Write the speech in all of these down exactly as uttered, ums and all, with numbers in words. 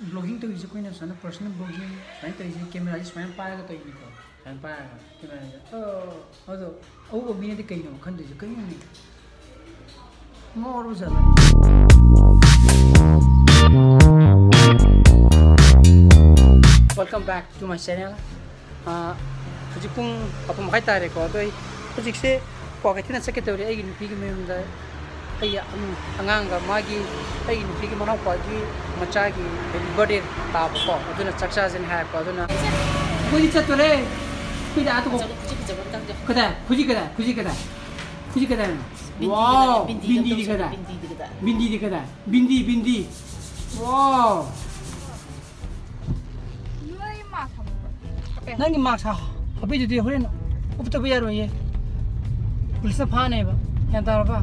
Blogging ꯇꯧꯔꯤꯁꯦ ꯑꯩꯈꯣꯏꯅ ꯁꯨꯃꯥꯏꯅ ꯄꯔꯁꯣꯅꯦꯜ ꯕ꯭ꯂꯣꯒꯤꯡ ꯁꯨꯃꯥꯏꯅ ꯇꯧꯔꯤꯁꯦ, ꯀꯦꯃꯦꯔꯥꯁꯦ ꯁꯨꯃꯥꯏꯅ ꯄꯥꯏꯔꯒ ꯇꯧꯔꯤꯅꯤꯀꯣ꯫ ꯁꯨꯃꯥꯏꯅ ꯄꯥꯏꯔꯒ ꯀꯦꯃꯦꯔꯥꯁꯦ, ꯑꯣ, ꯑꯗꯣ ꯑꯎꯕ ꯃꯤꯅꯗꯤ ꯀꯩꯅꯣ ꯈꯟꯗꯣꯏꯁꯦ? ꯀꯩꯅꯣꯅꯦ, ꯉꯥꯎꯔꯕ ꯖꯥꯠꯂ? Welcome back to my channel. ꯑꯥ, ꯍꯧꯖꯤꯛ ꯄꯨꯡ ꯃꯥꯄꯟ ꯃꯈꯥꯏ ꯇꯥꯔꯦꯀꯣ꯫ ꯑꯗꯣ ꯑꯩ ꯍꯧꯖꯤꯛꯁꯦ ꯀ꯭ꯋꯥꯀꯩꯊꯦꯜꯗ ꯆꯠꯀꯦ ꯇꯧꯔꯤ, ꯑꯩꯒꯤ ꯅꯨꯄꯤꯒꯤ ꯃꯌꯨꯝꯗ꯫ ꯑꯩꯒꯤ ꯑꯉꯥꯡꯒ ꯃꯥꯒꯤ, ꯑꯩꯒꯤ ꯅꯨꯄꯤꯒꯤ ꯃꯅꯥꯎꯄꯥꯒꯤ ꯃꯆꯥꯒꯤ ꯕꯥꯔꯗꯦ ꯇꯥꯕꯀꯣ, ꯑꯗꯨꯅ ꯆꯥꯛ ꯆꯥꯁꯦꯅ ꯍꯥꯏꯔꯛꯄ꯫ ꯑꯗꯨꯅ ꯑꯩꯈꯣꯏꯗꯤ ꯆꯠꯇꯣꯔꯦ꯫ ꯑꯩꯈꯣꯏꯗꯤ ꯑꯥ ꯇꯧꯕ-, ꯐꯖꯕ ꯈꯨꯖꯤ ꯐꯖꯕ ꯑꯝꯇꯪꯗꯤ꯫ ꯀꯗꯥꯏ? ꯈꯨꯖꯤ ꯀꯗꯥꯏ? ꯈꯨꯖꯤ ꯀꯗꯥꯏ? ꯈꯨꯖꯤ ꯀꯗꯥꯏꯅꯣ? ꯕꯤꯟꯗꯤ ꯋꯥꯎ! ꯀꯗꯥꯏ? ꯕꯤꯟꯗꯤꯗꯤ ꯕꯤꯟꯗꯤꯗꯤ ꯀꯗꯥꯏ? ꯀꯗꯥꯏ? ꯕꯤꯟꯗꯤꯗꯤ ꯀꯗꯥꯏ? ꯕꯤꯟꯗꯤ, ꯕꯤꯟꯗꯤ꯫ ꯋꯥꯎ! ꯅꯣꯏ ꯃꯥ ꯊꯝꯃꯣ꯫ ꯍꯥꯞꯄꯦ꯫ ꯅꯪꯒꯤ ꯃꯥꯛꯁ ꯍꯥ-, ꯍꯥꯞꯄꯤꯗꯨꯗꯤ ꯍꯣꯔꯦꯟ ꯎꯞꯇꯕ ꯌꯥꯔꯣꯏꯌꯦ꯫ ꯄꯨꯂꯤꯁꯅ ꯐꯥꯅꯦꯕ꯫ ꯒ꯭ꯌꯥꯟ ꯇꯥꯔꯕ?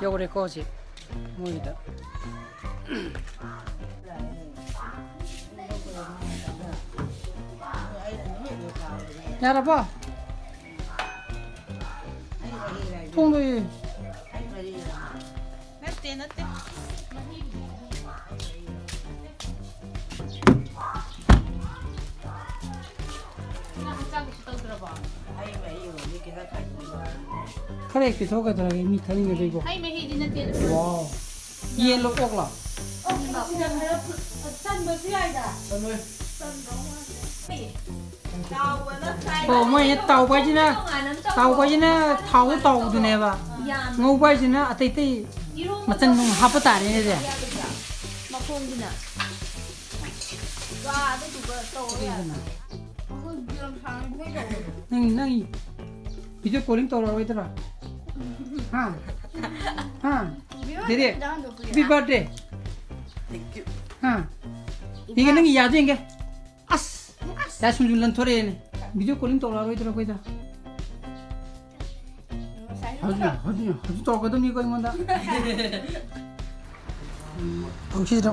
ꯌꯧꯔꯦꯀꯣ ꯍꯧꯖꯤꯛ ꯃꯣꯏꯒꯤꯗ꯫ ꯌꯥꯔꯕꯣ? ꯊꯣꯡꯗꯣꯏ꯫ ꯅꯠꯇꯦ, ꯅꯠꯇꯦ꯫ ꯅꯪ ꯍꯛꯆꯥꯡ ꯀꯩꯁꯨ ꯇꯧꯗ꯭ꯔꯕꯣ? ꯈꯔ ꯍꯦꯛ ꯄꯤꯊꯣꯛꯀꯗ꯭ꯔꯒꯦ, ꯃꯤ ꯊꯛꯅꯤꯡꯒꯗꯣꯏꯕꯣ꯫ ꯍꯩ ꯃꯍꯤꯗꯤ ꯅꯠꯇꯦ꯫ ꯋꯥꯎ꯫ ꯌꯦꯟꯂꯣ ꯑꯣꯛꯂꯣ? ꯑꯣ, ꯁꯤꯗ ꯈꯔ ꯆꯟꯕꯁꯨ ꯌꯥꯏꯗ꯫ ꯆꯜꯂꯣꯏ꯫ ꯇꯥꯎꯕꯅ ꯐ꯭ꯔꯥꯏ ꯑꯣ, ꯃꯣꯏ ꯇꯧꯕ꯫ ꯇꯥꯎꯕ ꯍꯥꯏꯁꯤꯅ, ꯇꯣꯉꯥꯟꯅ ꯑꯃ ꯇꯧꯕ꯫ ꯇꯥꯎꯕ ꯍꯥꯏꯁꯤꯅ ꯊꯥꯎꯗ ꯇꯥꯎꯕꯗꯨꯅꯦꯕ꯫ ꯌꯥꯝꯅ꯫ ꯉꯧꯕ ꯍꯥꯏꯁꯤꯅ ꯑꯇꯩ ꯑꯇꯩ ꯏꯔꯣꯟꯕ ꯃꯆꯜ ꯅꯨꯡ ꯍꯥꯞꯄ ꯇꯥꯔꯦꯅꯦ ꯑꯗꯨꯗꯤ꯫ ꯌꯥꯒꯗ꯭ꯔꯥ? ꯃꯈꯣꯡꯗꯨꯅ꯫ ꯋꯥ, ꯑꯗꯨꯗꯨꯒ ꯇꯧꯔꯣ ꯌꯥꯔꯦ꯫ ꯑꯗꯨꯗꯨꯅ꯫ ꯅꯪ, ꯅꯪ video calling ꯇꯧꯔꯛꯑꯔꯣꯏꯗ꯭ꯔꯥ? ꯍꯥ? ꯍꯥ? ꯗꯦꯗꯦ, happy birthday꯫ Thank you꯫ ꯍꯥ? ꯌꯦꯡꯒꯦ, ꯅꯪꯒꯤ ꯌꯥꯗꯣ ꯌꯦꯡꯒꯦ꯫ ꯑꯁ! ꯌꯥ ꯁꯨꯝ ꯁꯨꯝ ꯂꯟꯊꯣꯔꯛꯑꯦꯅꯦ꯫ Video calling ꯇꯧꯔꯛꯑꯔꯣꯏꯗ꯭ꯔꯥ ꯑꯩꯈꯣꯏꯗ? ꯍꯧꯖꯤꯛ, ꯍꯧꯖꯤꯛ, ꯍꯧꯖꯤꯛ ꯇꯧꯔꯛꯀꯗꯕꯅꯤꯀꯣ ꯑꯩꯉꯣꯟꯗ꯫ ꯍꯧꯖꯤꯛꯁꯤꯗ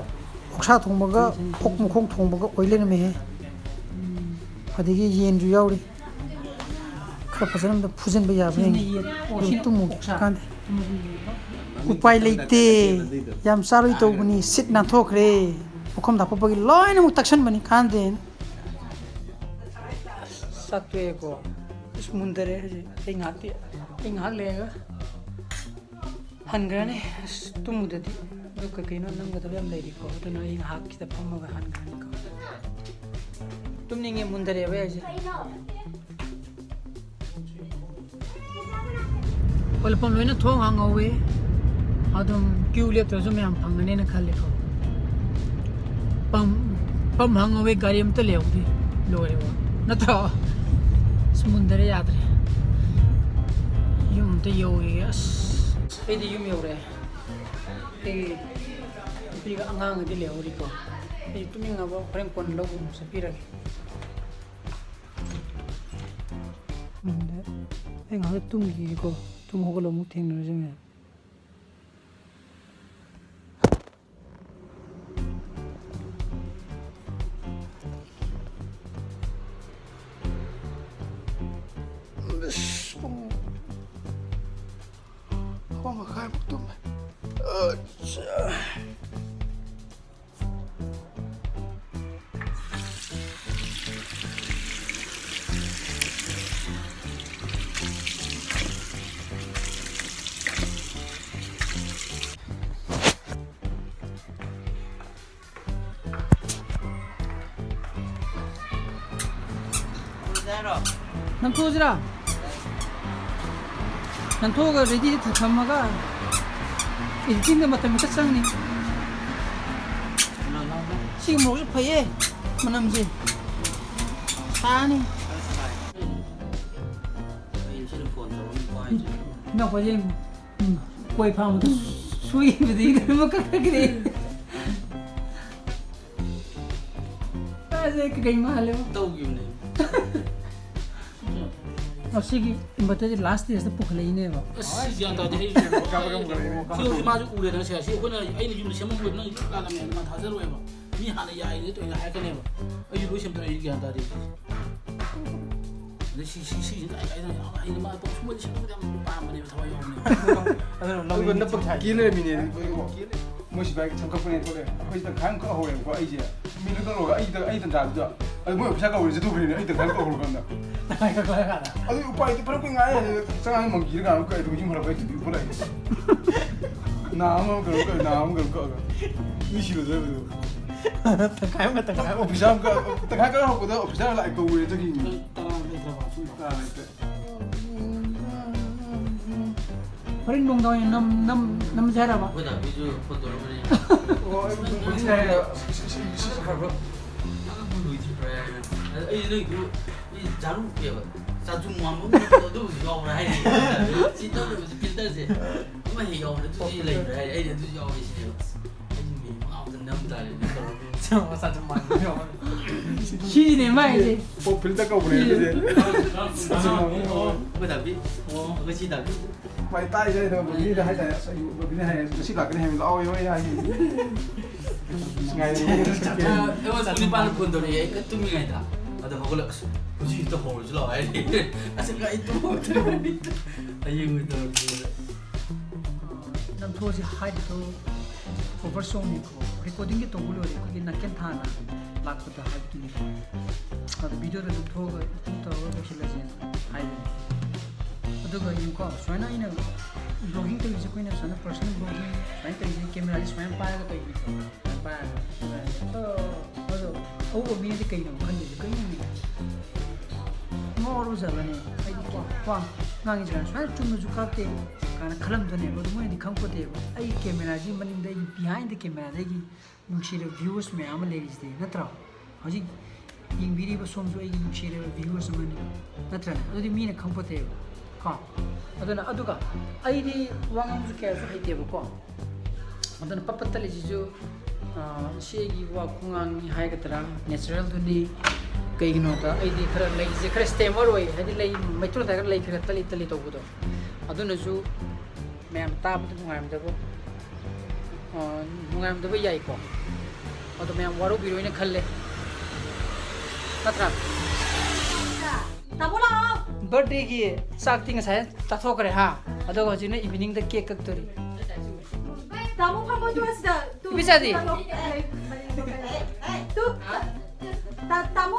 ꯑꯣꯛꯁꯥ ꯊꯣꯡꯕꯒ ꯑꯣꯛ ꯃꯈꯣꯡ ꯊꯣꯡꯕꯒ ꯑꯣꯏ ꯂꯩꯔꯝꯃꯦꯍꯦ꯫ ꯑꯗꯒꯤ ꯌꯦꯟꯁꯨ ꯌꯥꯎꯔꯤ꯫ ꯐꯖꯅ ꯑꯝꯇ ꯐꯨꯖꯤꯟꯕ ꯌꯥꯕ꯭ꯔꯥ ꯌꯦꯡꯒꯦ꯫ ꯑꯗꯨ ꯇꯨꯝꯃꯨ ꯀꯥꯟꯗꯦ꯫ ꯎꯄꯥꯏ ꯂꯩꯇꯦ꯫ ꯌꯥꯝ ꯆꯥꯔꯣꯏ ꯇꯧꯕꯅꯤ꯫ ꯁꯤꯠ ꯅꯥꯟꯊꯣꯛꯈ꯭ꯔꯦ꯫ ꯄꯨꯈꯝ ꯊꯥꯞꯄꯒꯤ ꯂꯣꯏꯅꯃꯛ ꯇꯛꯁꯟꯕꯅꯤ꯫ ꯀꯥꯟꯗꯦꯅ꯫ ꯆꯥꯛ ꯇꯣꯛꯑꯦꯀꯣ꯫ ꯑꯁ, ꯃꯨꯟꯗꯔꯦ ꯍꯧꯖꯤꯛ꯫ ꯑꯩ ꯉꯥꯏꯍꯥꯛꯇꯤ, ꯑꯩ ꯉꯥꯏꯍꯥꯛ ꯂꯩꯔꯒ ꯍꯟꯈ꯭ꯔꯅꯤ꯫ ꯑꯁ, ꯇꯨꯝꯃꯨꯗꯗꯤ꯫ ꯑꯗꯨ ꯀꯩ ꯀꯩꯅꯣ ꯅꯝꯒꯗꯕ ꯌꯥꯝ ꯂꯩꯔꯤꯀꯣ꯫ ꯑꯗꯨꯅ ꯑꯩ ꯉꯥꯏꯍꯥꯛ ꯁꯤꯗ ꯐꯝꯃꯒ ꯍꯟꯈ꯭ꯔꯅꯤꯀꯣ꯫ ꯇꯨꯝꯅꯤꯡꯉꯦ, ꯃꯨꯟꯗꯔꯦꯕ ꯑꯩꯁꯦ꯫ ꯍꯣꯏ, ꯂꯨꯄꯥ ꯂꯣꯏꯅ ꯊꯣꯡ ꯍꯥꯡꯍꯧꯋꯤ꯫ ꯑꯗꯨꯝ ꯀ꯭ꯌꯨ ꯂꯦꯞꯇ꯭ꯔꯁꯨ ꯃꯌꯥꯝ ꯐꯪꯒꯅꯦꯅ ꯈꯜꯂꯤꯀꯣ꯫ ꯄꯝ, ꯄꯝ ꯍꯥꯡꯍꯧꯋꯤ, ꯒꯥꯔꯤ ꯑꯝꯇ ꯂꯩꯍꯧꯗꯦ꯫ ꯂꯣꯏꯔꯦꯕ꯫ ꯅꯠꯇ꯭ꯔꯣ? ꯑꯁ, ꯃꯨꯟꯗꯔꯦ, ꯌꯥꯗ꯭ꯔꯦ꯫ ꯌꯨꯝ ꯑꯝꯇ ꯌꯧꯔꯦ꯫ ꯑꯁ, ꯑꯩꯗꯤ ꯌꯨꯝ ꯌꯧꯔꯦ꯫ ꯑꯩꯒꯤ ꯅꯨꯄꯤꯒ ꯑꯉꯥꯡꯒꯗꯤ ꯂꯩꯍꯧꯔꯤꯀꯣ꯫ ꯑꯩ ꯇꯨꯝꯅꯤꯡꯉꯕ, ꯍꯣꯔꯦꯟ ꯀꯣꯟꯅ ꯂꯧꯕ ꯑꯃꯨꯛ ꯆꯠꯄꯤꯔꯒꯦ꯫ ꯎꯝ, ꯑꯩ ꯉꯥꯏꯍꯥꯛ ꯇꯨꯝꯈꯤꯒꯦꯀꯣ꯫ ꯇꯨꯝ ꯍꯧꯒꯠꯂ ꯑꯃꯨꯛ ꯊꯦꯡꯅꯔꯁꯤ ꯃꯌꯥꯝ꯫ ꯑꯁ, ꯄꯨꯡ ꯑꯃ ꯃꯈꯥꯏꯃꯨꯛ ꯇꯨꯝꯃꯦ꯫ ꯑꯠꯆꯥ꯫ ꯅꯝꯊꯣꯛꯑꯁꯤꯔꯥ? ꯅꯝꯊꯣꯛꯑꯒ ꯔꯦꯗꯤꯗ ꯊꯝꯃꯒ ꯏꯗꯤꯇꯤꯡꯗ ꯃꯇꯝ ꯈꯤꯇ ꯆꯪꯅꯤ꯫ ꯁꯤꯒꯤ ꯃꯣꯔꯣꯛꯁꯦ ꯐꯩꯌꯦ, ꯃꯅꯝꯁꯦ ꯁꯥꯅꯤ꯫ ꯏꯅꯥꯎꯄꯥꯁꯦ ꯌꯦꯡꯉꯨ꯫ ꯎꯝ, ꯀꯣꯏ ꯐꯥꯝꯗ ꯁꯨꯏꯕꯗꯒꯤ ꯂꯣꯏꯅꯃꯛ ꯀꯛꯊꯠꯈ꯭ꯔꯦ꯫ ꯑꯁꯦ ꯀꯩ ꯃꯥꯜꯂꯦꯕ? ꯇꯧꯈꯤꯕꯅꯦ꯫ ꯉꯁꯤꯒꯤ inverter ꯁꯦ last stage ꯇ ꯄꯨꯈꯠꯂꯛꯏꯅꯦꯕ꯫ ꯑꯁ, ꯒ꯭ꯌꯥꯟ ꯇꯥꯗꯦ꯫ ꯑꯩ ꯁꯤ ꯍꯧꯖꯤꯛ ꯃꯥꯁꯨ ꯎꯔꯦꯗꯅ ꯁꯦ꯫ ꯁꯤ ꯑꯩꯈꯣꯏꯅ, ꯑꯩꯅ ꯌꯨꯝꯗ ꯁꯦꯝꯃꯝꯕ ꯅꯪ ꯂꯥꯜꯂꯝꯃꯦ ꯍꯥꯏꯅ ꯃꯥ ꯊꯥꯖꯔꯣꯏꯕ꯫ ꯃꯤ ꯍꯥꯟꯅ ꯌꯥꯏ ꯇꯧꯔꯤꯅ ꯍꯥꯏꯔꯛꯀꯅꯦꯕ꯫ ꯑꯩꯁꯨ ꯂꯣꯏ ꯁꯦꯝꯗꯣꯛꯑꯦ, ꯑꯩ ꯒ꯭ꯌꯥꯟ ꯇꯥꯗꯦ꯫ ꯑꯗꯩ ꯁꯤ ꯁꯤ ꯁꯤꯁꯤꯅ ꯑꯩ ꯑꯩꯅ ꯌꯥꯝ ꯍꯩꯅ ꯃꯥ ꯇꯣꯛ ꯁꯨꯝꯕꯗꯤ ꯁꯤꯟꯕꯗꯤ ꯌꯥꯝ ꯄꯥꯝꯕꯅꯦꯕ, ꯊꯋꯥꯏ ꯌꯥꯎꯕꯅꯦꯕ꯫ ꯑꯗꯨꯅ ꯑꯗꯨꯒ ꯅꯞꯄ ꯀꯦ ꯂꯩꯔꯝꯃꯤꯅꯦ꯫ ꯀꯦ ꯂꯩ꯫ ꯃꯣꯏ ꯁꯤꯐꯥꯏ ꯁꯝ ꯀꯛꯄꯅꯦ ꯊꯣꯛꯂꯛꯑꯦ꯫ ꯑꯩꯈꯣꯏ ꯇꯪꯈꯥꯏ ꯑꯃ ꯀꯛꯍꯧꯔꯦꯕꯀꯣ ꯑꯩꯁꯦ꯫ ꯃꯤꯗꯣ ꯀꯛꯂꯒ ꯑꯩ ꯑꯩ ꯇꯟꯖꯥꯗꯨꯗ ꯑꯗꯨ ꯃꯣꯏ ꯑꯣꯐꯤꯁꯔ ꯀꯧꯔꯦ ꯆꯠꯊꯣꯛꯈ꯭ꯔꯦꯅꯦ ꯑꯩ ꯇꯪꯈꯥꯏ ꯑꯃ ꯀꯛꯍꯧꯔꯀꯥꯟꯗ꯫ ꯑꯗꯨ ꯎꯄꯥꯏ ꯂꯩꯇꯦ ꯐꯔꯛ ꯀꯨꯏ ꯉꯥꯏꯔꯦ꯫ ꯆꯪꯉꯒ ꯃꯪꯀꯤꯗ ꯀꯅꯥꯅꯣ ꯀꯛꯑꯦ ꯑꯗꯨꯒ ꯌꯨꯝ ꯍꯜꯂꯛꯄ ꯑꯩ ꯇꯨꯄꯤ ꯎꯞꯄ ꯂꯥꯛꯑꯦ꯫ ꯅꯥ ꯑꯃ ꯀꯩꯅꯣ ꯀꯛꯑꯦ ꯅꯥ ꯑꯃ ꯀꯩꯅꯣ ꯀꯛꯑꯒ ꯃꯤ ꯁꯤꯔꯣꯏꯗ꯭ꯔꯕꯗꯨ꯫ ꯇꯪꯈꯥꯏ ꯑꯃ ꯇꯪꯈꯥꯏ ꯑꯃ ꯑꯣꯐꯤꯁꯔ ꯑꯃ ꯀꯛ ꯇꯪꯈꯥꯏ ꯀꯛ ꯍꯧꯔꯛꯄꯗ ꯑꯣꯐꯤꯁꯔ ꯂꯥꯛꯑꯦ ꯀꯧꯔꯦ ꯆꯠꯈꯤꯅꯤ꯫ ꯇꯔꯥ ꯂꯩꯇ꯭ꯔꯕ ꯁꯨꯝꯕ꯫ ꯑꯥ, ꯂꯩꯇꯦ꯫ ꯍꯣꯔꯦꯟ ꯅꯨꯡꯗꯥꯡ ꯑꯣꯏꯅ ꯅꯝ ꯅꯝ ꯅꯝꯖꯦ ꯍꯥꯏꯔꯕ? ꯑꯩꯈꯣꯏ ꯗꯥꯕꯤꯁꯨ ꯐꯣꯟ ꯇꯧꯔꯛꯄꯅꯦ꯫ ꯑꯣ, ꯑꯩ ꯍꯧꯖꯤꯛ ꯍꯥꯏꯔꯦ꯫ ꯁꯤ- ꯁꯤ- ꯁꯤ- ꯁꯤ ꯈꯔ ꯈꯔ꯫ ꯅꯪ ꯂꯣꯏꯗ꯭ꯔꯤꯕ꯭ꯔꯥ ꯍꯥꯏꯅ꯫ ꯑꯗ ꯑꯩ ꯅꯣꯏꯗꯨ ꯃꯤ ꯖꯥꯔꯨꯛꯅꯦꯕ꯫ ꯆꯥꯖꯨ ꯃꯥꯟꯕ ꯑꯃ ꯂꯩꯕꯗꯣ ꯑꯗꯨꯕꯨꯁꯨ ꯌꯥꯎꯕ꯭ꯔꯥ ꯍꯥꯏꯅ꯫ ꯁꯤ ꯇꯧꯔꯤꯕꯁꯤ ꯐꯤꯜꯇꯔꯁꯦ ꯑꯃ ꯍꯦꯛ ꯌꯥꯎꯕ꯭ꯔꯥ ꯑꯗꯨꯗꯤ ꯂꯩꯕ꯭ꯔꯥ ꯍꯥꯏꯅ ꯑꯩꯅ ꯑꯗꯨꯁꯨ ꯌꯥꯎꯋꯦ ꯁꯤꯅꯦꯕ꯫ ꯑꯁ, ꯑꯩꯁꯨ ꯃꯤ ꯃꯉꯥꯃꯨꯛꯇ ꯅꯝ ꯇꯥꯔꯦ ꯇꯧꯔꯒ꯫ ꯆꯥꯖꯨ ꯃꯥꯟꯕ ꯌꯥꯎꯋꯦ꯫ ꯁꯤꯁꯤꯅꯦ ꯃꯥꯏꯁꯦ꯫ ꯑꯣ, ꯐꯤꯜꯇꯔ ꯀꯧꯕꯅꯦ ꯑꯗꯨꯗꯤ꯫ ꯑꯩꯈꯣꯏ ꯗꯥꯕꯤ꯫ ꯑꯩꯈꯣꯏ ꯁꯤ ꯗꯥꯕꯤ꯫ ꯃꯥꯏ ꯇꯥꯏꯁꯦ ꯑꯩꯅ ꯕꯕꯤꯗ ꯍꯥꯏꯇꯥꯔꯦ꯫ ꯑꯁ, ꯑꯩ ꯕꯕꯤꯅ ꯍꯥꯏꯌꯦ, "ꯉꯁꯤ ꯂꯥꯛꯀꯅꯤ ꯍꯥꯏꯕꯅꯤ, ꯂꯥꯛꯑꯣ" ꯍꯣꯏ ꯍꯥꯏꯌꯦ꯫ ꯉꯥꯏꯔꯦ꯫ ꯑꯩꯉꯣꯟꯗ ꯄꯨꯡ ꯅꯤꯄꯥꯟꯗ ꯐꯣꯟ ꯇꯧꯔꯛꯑꯦ ꯑꯩ ꯀꯟꯅ ꯇꯨꯝꯃꯤꯉꯩꯗ꯫ ꯑꯗꯣ ꯍꯧꯒꯠꯂꯛ ꯑꯁ ꯍꯧꯖꯤꯛ ꯍꯦꯛꯇ ꯍꯧꯔꯁꯤ ꯂꯥꯛꯑꯣ ꯍꯥꯏꯔꯦ꯫ ꯑꯁ ꯑꯩ ꯇꯨꯝꯍꯧꯗ꯭ꯔꯦ꯫ ꯍꯌꯦꯡ ꯑꯣꯏꯅ ꯇꯧꯔꯁꯤ꯫ ꯅꯝꯊꯣꯛꯑꯁꯤ ꯍꯥꯏꯔꯤꯗꯣ ꯑꯣꯚꯔ ꯁꯣꯡꯅꯤꯀꯣ꯫ ꯔꯦꯀꯣꯔꯗꯤꯡꯒꯤ ꯇꯧꯕ ꯂꯣꯏꯔꯦ ꯑꯩꯈꯣꯏꯒꯤ ꯅꯥꯀꯦꯟ ꯊꯥꯅ ꯂꯥꯛꯄꯗ ꯍꯥꯏꯕꯗꯨꯅꯤꯀꯣ꯫ ꯑꯗꯣ ꯚꯤꯗꯤꯑꯣꯗ ꯅꯝꯊꯣꯛꯑꯒ ꯑꯗꯨꯝ ꯇꯧꯔꯒ ꯂꯣꯏꯁꯤꯜꯂꯁꯦꯅ ꯍꯥꯏꯕꯅꯤ꯫ ꯑꯗꯨꯒ ꯌꯦꯡꯉꯨꯀꯣ ꯁꯨꯃꯥꯏꯅ ꯑꯩꯅ ꯕ꯭ꯂꯣꯒꯤꯡ ꯇꯧꯔꯤꯁꯦ ꯑꯩꯈꯣꯏꯅ ꯁꯨꯃꯥꯏꯅ ꯄꯔꯁꯣꯅꯦꯜ ꯕ꯭ꯂꯣꯒꯤꯡ ꯁꯨꯃꯥꯏꯅ ꯇꯧꯔꯤꯁꯦ ꯀꯦꯃꯦꯔꯥꯁꯦ ꯁꯨꯃꯥꯏꯅ ꯄꯥꯏꯔꯒ ꯇꯧꯔꯤꯅꯤꯀꯣ꯫ ꯁꯨꯃꯥꯏꯅ ꯄꯥꯏꯔꯒ ꯑꯗꯣ ꯑꯗꯣ ꯑꯎꯕ ꯃꯤꯅꯗꯤ ꯀꯩꯅꯣ ꯈꯟꯗꯣꯏꯁꯦ ꯀꯩꯅꯣꯅꯦ? ꯉꯥꯎꯔꯕ ꯖꯥꯠꯂꯅꯦ? ꯑꯩꯗꯤ ꯀꯣ ꯀꯣ ꯉꯥꯡꯉꯤꯁꯦ ꯁꯨꯃꯥꯏꯅ ꯆꯨꯝꯅꯁꯨ ꯀꯥꯞꯇꯦ ꯀꯥꯏꯅ ꯈꯜꯂꯝꯗꯣꯏꯅꯦꯕ꯫ ꯑꯗꯨ ꯃꯣꯏꯅꯗꯤ ꯈꯪꯄꯣꯠꯇꯦꯕ꯫ ꯑꯩꯒꯤ ꯀꯦꯃꯦꯔꯥꯁꯤ ꯃꯅꯤꯡꯗ ꯑꯩꯒꯤ ꯕꯤꯍꯥꯏꯟꯗ ꯀꯦꯃꯦꯔꯥꯗ ꯑꯩꯒꯤ ꯅꯨꯡꯁꯤꯔꯕ ꯚ꯭ꯌꯨꯋꯔꯁ ꯃꯌꯥꯝ ꯑꯃ ꯂꯩꯔꯤꯁꯤꯗꯤ ꯅꯠꯇ꯭ꯔꯣ? ꯍꯧꯖꯤꯛ ꯌꯦꯡꯕꯤꯔꯤꯕ ꯁꯣꯝꯁꯨ ꯑꯩꯒꯤ ꯅꯨꯡꯁꯤꯔꯕ ꯚ꯭ꯌꯨꯋꯔꯁ ꯑꯃꯅꯤ ꯅꯠꯇ꯭ꯔꯅꯦ? ꯑꯗꯨꯗꯤ ꯃꯤꯅ ꯈꯪꯄꯣꯠꯇꯦꯕ ꯀꯣ꯫ ꯑꯗꯨꯅ ꯑꯗꯨꯒ ꯑꯩꯗꯤ ꯋꯥ ꯉꯥꯡꯕꯁꯨ ꯀꯌꯥꯁꯨ ꯍꯩꯇꯦꯕꯀꯣ꯫ ꯑꯗꯨꯅ ꯄꯠ ꯄꯠ ꯇꯠꯂꯤꯁꯤꯁꯨ ꯁꯤ ꯑꯩꯒꯤ ꯋꯥ ꯈꯣꯡꯉꯥꯡꯅꯤ ꯍꯥꯏꯒꯗ꯭ꯔꯥ ꯅꯦꯆꯔꯦꯜꯗꯨꯅꯤ꯫ ꯀꯩꯒꯤꯅꯣꯗ ꯑꯩꯗꯤ ꯈꯔ ꯂꯩꯁꯦ ꯈꯔ ꯁ꯭ꯇꯦꯃꯔ ꯑꯣꯏ ꯍꯥꯏꯗꯤ ꯂꯩ ꯃꯩꯇ꯭ꯔꯣꯟꯗ ꯈꯔ ꯂꯩ ꯈꯔ ꯇꯠꯂꯤ ꯇꯠꯂꯤ ꯇꯧꯕꯗꯣ꯫ ꯑꯗꯨꯅꯁꯨ ꯃꯌꯥꯝ ꯇꯥꯕꯗ ꯅꯨꯡꯉꯥꯏꯔꯝꯗꯕ ꯅꯨꯡꯉꯥꯏꯔꯝꯗꯕ ꯌꯥꯏꯀꯣ꯫ ꯑꯗꯣ ꯃꯌꯥꯝ ꯋꯥꯔꯧꯕꯤꯔꯣꯏꯅ ꯈꯜꯂꯦ ꯅꯠꯇ꯭ꯔꯥ? ꯇꯥꯃꯣ ꯂꯥꯛꯑꯣ꯫ ꯕꯔꯊꯗꯦꯒꯤ ꯆꯥꯛꯇꯤ ꯉꯁꯥꯏ ꯆꯥꯊꯣꯛꯈ꯭ꯔꯦ ꯍꯥ꯫ ꯑꯗꯨꯒ ꯍꯧꯖꯤꯛꯅ ꯏꯚꯤꯅꯤꯡꯗ ꯀꯦꯛ ꯀꯛꯇꯣꯔꯤ꯫ ꯇꯥꯃꯣ ꯐꯝꯃꯣ ꯇꯨ ꯑꯁꯤꯗ꯫ ꯇꯨ꯫ ꯏꯕꯤꯆꯥꯗꯤ? ꯇꯨ꯫ ꯇꯥ-, ꯇꯥꯃꯣ꯫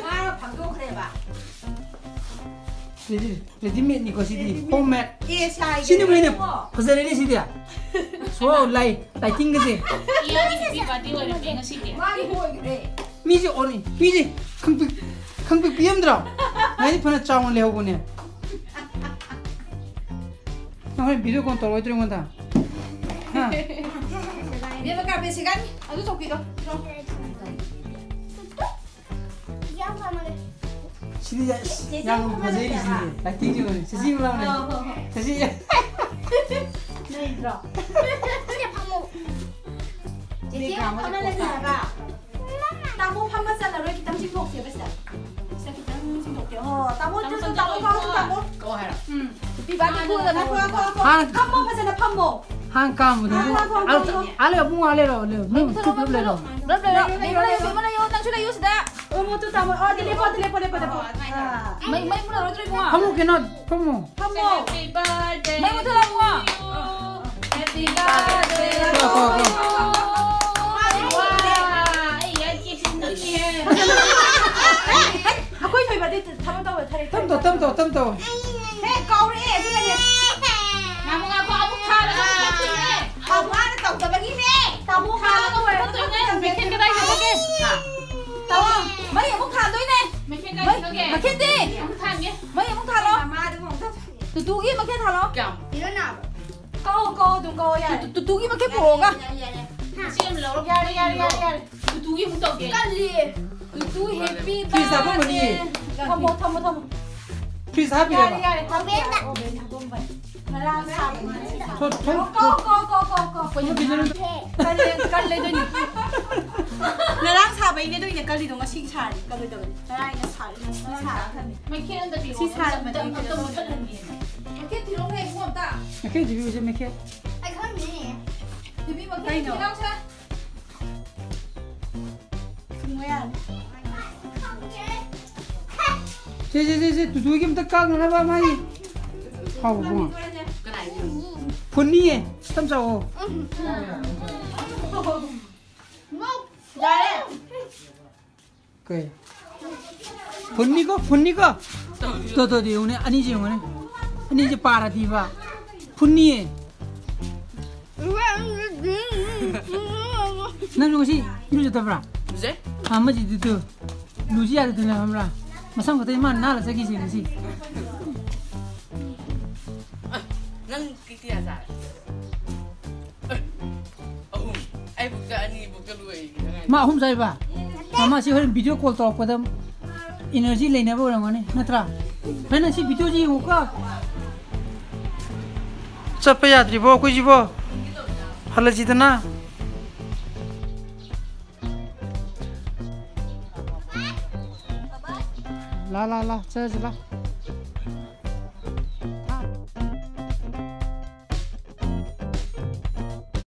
ꯃꯥꯅ ꯐꯝꯗꯣꯛꯈ꯭ꯔꯦꯕ꯫ ꯔꯦꯗꯤ, ꯔꯦꯗꯤꯃꯦꯗꯅꯤꯀꯣ ꯁꯤꯗꯤ꯫ ꯔꯦꯗꯤꯃꯦꯗ꯫ ꯍꯣꯝꯃꯦꯗ꯫ ꯑꯦ, ꯁꯥꯏꯒꯦ꯫ ꯁꯤꯅ ꯍꯦꯟꯅ ꯐꯖꯔꯦꯅꯦ ꯁꯤꯗꯤ꯫ ꯁꯣ ꯂꯥꯏ, ꯂꯥꯏꯇꯤꯡꯒꯁꯦ꯫ ꯏꯌꯥꯒꯤ ꯍꯦꯄꯤ ꯕꯥꯔꯊꯗꯦ ꯑꯣꯏꯔꯝꯃꯦ ꯉꯁꯤꯗꯤ꯫ ꯃꯥꯒꯤ ꯑꯣꯏꯈ꯭ꯔꯦ꯫ ꯃꯤꯁꯦ ꯑꯣꯟꯅꯤ꯫ ꯃꯤꯁꯦ ꯈꯪꯄꯤꯛ-, ꯈꯪꯄꯤꯛ ꯄꯤꯛꯑꯝꯗ꯭ꯔꯣ? ꯉꯥꯏꯗꯤ ꯐꯅ ꯆꯥꯎꯅ ꯂꯩꯍꯧꯕꯅꯦ꯫ ꯅꯪ ꯍꯣꯔꯦꯟ ꯚꯤꯗꯤꯑꯣ ꯀꯣꯜ ꯇꯧꯔꯛꯑꯣꯏꯗ꯭ꯔꯣ ꯑꯩꯉꯣꯟꯗ? ꯍꯥ? ꯏꯕꯦꯝꯃ, ꯀꯥꯔꯄꯦꯠ ꯁꯦꯒꯥꯏꯅꯤ꯫ ꯑꯗꯨ ꯆꯧꯀ꯭ꯔꯤꯗꯣ꯫ ꯁꯤꯗꯤ ꯌꯥ-, ꯆꯦꯆꯦ ꯌꯥꯝ ꯐꯝꯃ ꯐꯖꯩꯅꯦ ꯂꯩꯖꯕ꯫ ꯁꯤꯗꯤ꯫ ꯂꯥꯏꯇꯤꯡꯁꯦ ꯎꯔꯦ꯫ ꯆꯦꯆꯦ ꯑꯃ ꯂꯥꯎꯅꯦ꯫ ꯑꯣ, ꯍꯣ, ꯍꯣ꯫ ꯆꯦꯆꯦ꯫ ꯅꯩꯗ꯭ꯔꯣ? ꯁꯤꯗ ꯐꯝꯃꯣ꯫ ꯆꯦꯆꯦ ꯕꯦꯛ ꯈꯥꯝꯃꯒ ꯐꯝꯃ ꯂꯩꯖꯕ꯫ ꯇꯥꯃꯣ ꯐꯝꯕ ꯆꯠꯂꯔꯣꯏ, ꯈꯤꯇꯪ ꯆꯤꯡꯊꯣꯛꯁꯦꯕ ꯁꯤꯗ꯫ ꯁꯤꯗ ꯈꯤꯇꯪ ꯆꯤꯡꯊꯣꯛꯀꯦ꯫ ꯑꯣ, ꯇꯥꯃꯣ, ꯇꯥꯃꯣ, ꯇꯥꯃꯣ, ꯇꯥꯃꯣ, ꯇꯥꯃꯣ꯫ ꯀꯧ ꯍꯥꯏꯔꯣ? ꯎꯝ꯫ ꯍꯦꯄꯤ ꯕꯥꯔꯊꯗꯦ ꯈꯨꯔꯨꯝꯃꯣ꯫ ꯉꯥꯏꯈꯣ, ꯉꯥꯏꯈꯣ, ꯉꯥꯏꯈꯣ꯫ ꯍꯥ꯫ ꯐꯝꯃꯣ, ꯐꯖꯅ ꯐꯝꯃꯣ꯫ ꯍꯥꯟ ꯀꯥꯝꯕꯗꯨꯕꯨ꯫ ꯉꯥꯏꯈꯣ, ꯉꯥꯏꯈꯣ, ꯑꯜ-, ꯉꯥꯏꯈꯣ꯫ ꯑꯜꯂꯦ, ꯑꯕꯨꯡꯉꯣ, ꯑꯜꯂꯦꯔꯣ, ꯑꯜꯂꯦꯔꯣ꯫ ꯅꯪ ꯃꯨꯊꯠꯂꯣ, ꯈꯨꯠ ꯄꯨꯂꯞ ꯂꯩꯔꯣ꯫ ꯄꯨꯂꯞ ꯂꯩꯔꯣ꯫ ꯕꯦꯝꯃ ꯂꯩꯌꯣ, ꯕꯦꯝꯃ ꯂꯩꯌꯣ, ꯅꯪꯁꯨ ꯂꯩꯌꯨ ꯁꯤꯗ꯫ ꯑꯣ, ꯃꯣꯇꯨ ꯇꯥꯃꯣ꯫ ꯑꯣ, ꯑꯗꯨ ꯂꯦꯞꯄꯣ, ꯑꯗꯨ ꯂꯦꯞꯄꯣ, ꯂꯦꯞꯄꯣ, ꯂꯦꯞꯄꯣ꯫ ꯑꯥ꯫ ꯃꯩ, ꯃꯩ ꯃꯨꯠꯂꯔꯣꯏꯗ꯭ꯔꯣ ꯏꯕꯨꯡꯉꯣ? ꯐꯝꯃꯨ ꯀꯩꯅꯣ, ꯐꯝꯃꯨ꯫ ꯐꯝꯃꯣ꯫ Happy birthday ꯃꯩ ꯃꯨꯠꯊꯠꯂꯣ, ꯏꯕꯨꯡꯉꯣ꯫ To you. Happy birthday ꯀꯣ, ꯀꯣ, ꯀꯣ꯫ To you. ꯋꯥ, ꯑꯩ ꯌꯥ ꯀꯦꯛꯁꯤ ꯅꯛꯏꯍꯦ꯫ ꯑꯩꯈꯣꯏ ꯊꯣꯏꯕꯗꯤ ꯊꯕꯛ ꯇꯧꯕ ꯊꯔꯦ꯫ ꯇꯝ ꯇꯧ, ꯇꯝ ꯇꯧ, ꯇꯝ ꯇꯧ꯫ ꯍꯦ, ꯀꯧꯔꯛꯑꯦ, ꯑꯗꯨꯅꯅꯦ꯫ ꯉꯥꯏꯈꯣ, ꯉꯥꯏꯈꯣ, ꯑꯃꯨꯛ ꯊꯥꯔꯒ ꯑꯃꯨꯛ ꯀꯛꯇꯣꯏꯅꯦ꯫ ꯑꯃꯨꯛ ꯃꯥꯅ ꯇꯧꯗꯕꯒꯤꯅꯦ꯫ ꯇꯥꯃꯣ ꯊꯥꯔꯒ ꯑꯃꯨꯛ ꯀꯛꯇꯣꯏꯅꯦ꯫ ꯃꯩꯈꯦꯠ ꯀꯗꯥꯏ ꯆꯠꯈ꯭ꯔꯒꯦ? ꯇꯥꯃꯣ, ꯃꯩ ꯑꯃꯨꯛ ꯊꯥꯟꯗꯣꯏꯅꯦ꯫ ꯃꯩꯈꯦꯠ ꯀꯗꯥꯏ ꯆꯠꯈ꯭ꯔꯒꯦ? ꯃꯩꯈꯦꯠꯇꯤ꯫ ꯑꯃꯨꯛ ꯊꯥꯟꯒꯦ꯫ ꯃꯩ ꯑꯃꯨꯛ ꯊꯥꯜꯂꯣ꯫ ꯃꯃꯥꯗꯨ ꯑꯃꯨꯛ ꯇꯨꯇꯨꯒꯤ ꯃꯩꯈꯦꯠ ꯊꯥꯜꯂꯣ꯫ ꯀꯌꯥꯝ? ꯏꯔꯣ ꯅꯥꯕ꯫ ꯀꯛꯑꯣ, ꯀꯛꯑꯣ, ꯑꯗꯨꯝ ꯀꯛꯑꯣ, ꯌꯥꯔꯦ꯫ ꯇꯨ-, ꯇꯨꯇꯨꯒꯤ ꯃꯩꯈꯦꯠ ꯄꯨꯔꯛꯑꯣꯒ꯫ ꯌꯥꯔꯦ, ꯌꯥꯔꯦ, ꯌꯥꯔꯦ꯫ ꯁꯤ ꯑꯃ ꯂꯧꯔꯣ꯫ ꯌꯥꯔꯦ, ꯌꯥꯔꯦ, ꯌꯥꯔꯦ, ꯌꯥꯔꯦ꯫ ꯇꯨꯇꯨꯒꯤ ꯑꯃꯨꯛ ꯇꯧꯒꯦ꯫ ꯀꯜꯂꯤ꯫ ꯇꯨꯇꯨ ꯍꯦꯄꯤ ꯐ꯭ꯔꯤꯖꯇ ꯍꯥꯞꯄꯝꯃꯅꯤꯌꯦ꯫ ꯕꯥꯔꯊꯗꯦ꯫ ꯊꯝꯃꯣ, ꯊꯝꯃꯣ, ꯊꯝꯃꯣ꯫ ꯐ꯭ꯔꯤꯖ ꯍꯥꯞꯄꯤꯔꯕ? ꯌꯥꯔꯦ, ꯌꯥꯔꯦ, ꯊꯝꯃꯣ, ꯌꯥꯔꯦ꯫ ꯑꯣꯚꯦꯟ ꯍꯥꯞꯄꯝꯕꯅꯤ꯫ ꯉꯔꯥꯡ ꯁꯥꯕꯅꯤ꯫ ꯊꯣ-, ꯊꯣ-, ꯀꯣ, ꯀꯣ, ꯀꯣ, ꯀꯣ, ꯀꯣ꯫ ꯊꯣ-, ꯊꯣ-, ꯀꯜꯂꯦ, ꯀꯜꯂꯦ, ꯑꯗꯨꯏꯅꯦ꯫ ꯉꯔꯥꯡ ꯁꯥꯕꯩꯅꯦ, ꯑꯗꯨꯏꯅꯦ ꯀꯜꯂꯤꯗꯣ, ꯉꯁꯤ ꯁꯥꯔꯗꯤ ꯀꯜꯂꯣꯏꯗꯕꯅꯤ꯫ ꯉꯔꯥꯡ ꯑꯩꯅ ꯁꯥꯔꯤ, ꯉꯁꯤ ꯁꯥꯔꯀꯥꯟꯗ꯫ ꯃꯩꯈꯦꯠ ꯑꯝꯇ ꯄꯤꯔꯛꯑꯣ꯫ ꯁꯤ ꯁꯥꯔꯝꯕꯅꯦ꯫ ꯑꯝꯇ, ꯑꯝꯇ ꯃꯨꯊꯠꯍꯟꯒꯦ꯫ ꯃꯩꯈꯦꯠ ꯊꯤꯔꯛꯑꯣꯅꯦ, ꯏꯕꯨꯡꯉꯣ, ꯑꯝꯇ꯫ ꯃꯩꯈꯦꯠ ꯊꯤꯕꯤꯌꯨꯁꯦ, ꯃꯩꯈꯦꯠ꯫ ꯑꯩ ꯈꯪꯗꯦꯅꯦ꯫ ꯊꯤꯕꯤ, ꯃꯩꯈꯦꯠ ꯀꯩꯅꯣ? ꯊꯤꯔꯛꯑꯣꯁꯦ꯫ ꯊꯤꯡꯉꯣ ꯌꯥꯔꯦ꯫ ꯈꯪꯗꯦ꯫ ꯁꯦ, ꯁꯦ, ꯁꯦ, ꯁꯦ, ꯇꯨꯇꯨꯒꯤ ꯑꯝꯇ ꯀꯥꯞꯅꯅꯕ ꯃꯥꯒꯤ꯫ ꯍꯥꯎꯕ ꯕꯨꯡꯉꯣ꯫ ꯐꯨꯟꯅꯤꯌꯦ꯫ ꯇꯝ ꯆꯥꯎꯑꯣ꯫ ꯀꯩ? ꯐꯨꯟꯅꯤꯀꯣ, ꯐꯨꯟꯅꯤꯀꯣ꯫ ꯇꯣ, ꯇꯣ, ꯇꯣ, ꯌꯦꯡꯉꯨꯅꯦ, ꯑꯅꯤꯁꯦ ꯌꯦꯡꯉꯨꯅꯦ꯫ ꯑꯅꯤꯁꯦ ꯄꯥꯔꯗꯤꯕ꯫ ꯐꯨꯟꯅꯤꯌꯦ꯫ ꯅꯪꯁꯨ ꯉꯁꯤ ꯏꯔꯨꯖꯗꯕ꯭ꯔꯥ? ꯂꯨꯖꯩ꯫ ꯑꯥ, ꯑꯃꯁꯤꯗꯤ ꯇꯨ꯫ ꯂꯨꯁꯤ ꯌꯥꯗꯗꯅ ꯈꯪꯕ꯭ꯔꯥ? ꯃꯁꯝ ꯈꯛꯇ ꯏꯃꯥꯅ ꯅꯥꯜꯂ ꯆꯠꯈꯤꯁꯦ ꯉꯁꯤ꯫ ꯅꯪ ꯀꯤꯇꯤꯌꯥ ꯆꯥꯔꯦ꯫ ꯑꯍꯨꯝ꯫ ꯑꯩꯕꯨꯛꯇ ꯑꯅꯤꯕꯨꯛꯇ ꯂꯣꯏ꯫ ꯃꯥ ꯑꯍꯨꯝ ꯆꯥꯏꯕ? ꯃꯥ, ꯃꯥꯁꯤ ꯍꯣꯔꯦꯟ video call ꯇꯧꯔꯛꯄꯗ energy ꯂꯩꯅꯕ ꯑꯣꯏꯔꯝꯒꯅꯤ, ꯅꯠꯇ꯭ꯔꯥ? ꯐꯔꯦ, ꯅꯪ ꯁꯤ videoꯁꯤ ꯌꯦꯡꯉꯨꯀꯣ꯫ ꯆꯠꯄ ꯌꯥꯗ꯭ꯔꯤꯕꯣ ꯑꯩꯈꯣꯏꯁꯤꯕꯣ? ꯍꯜꯂꯁꯤꯗꯅ꯫ ꯂꯥ, ꯂꯥ, ꯂꯥ, ꯆꯠꯂꯁꯤ, ꯂꯥ꯫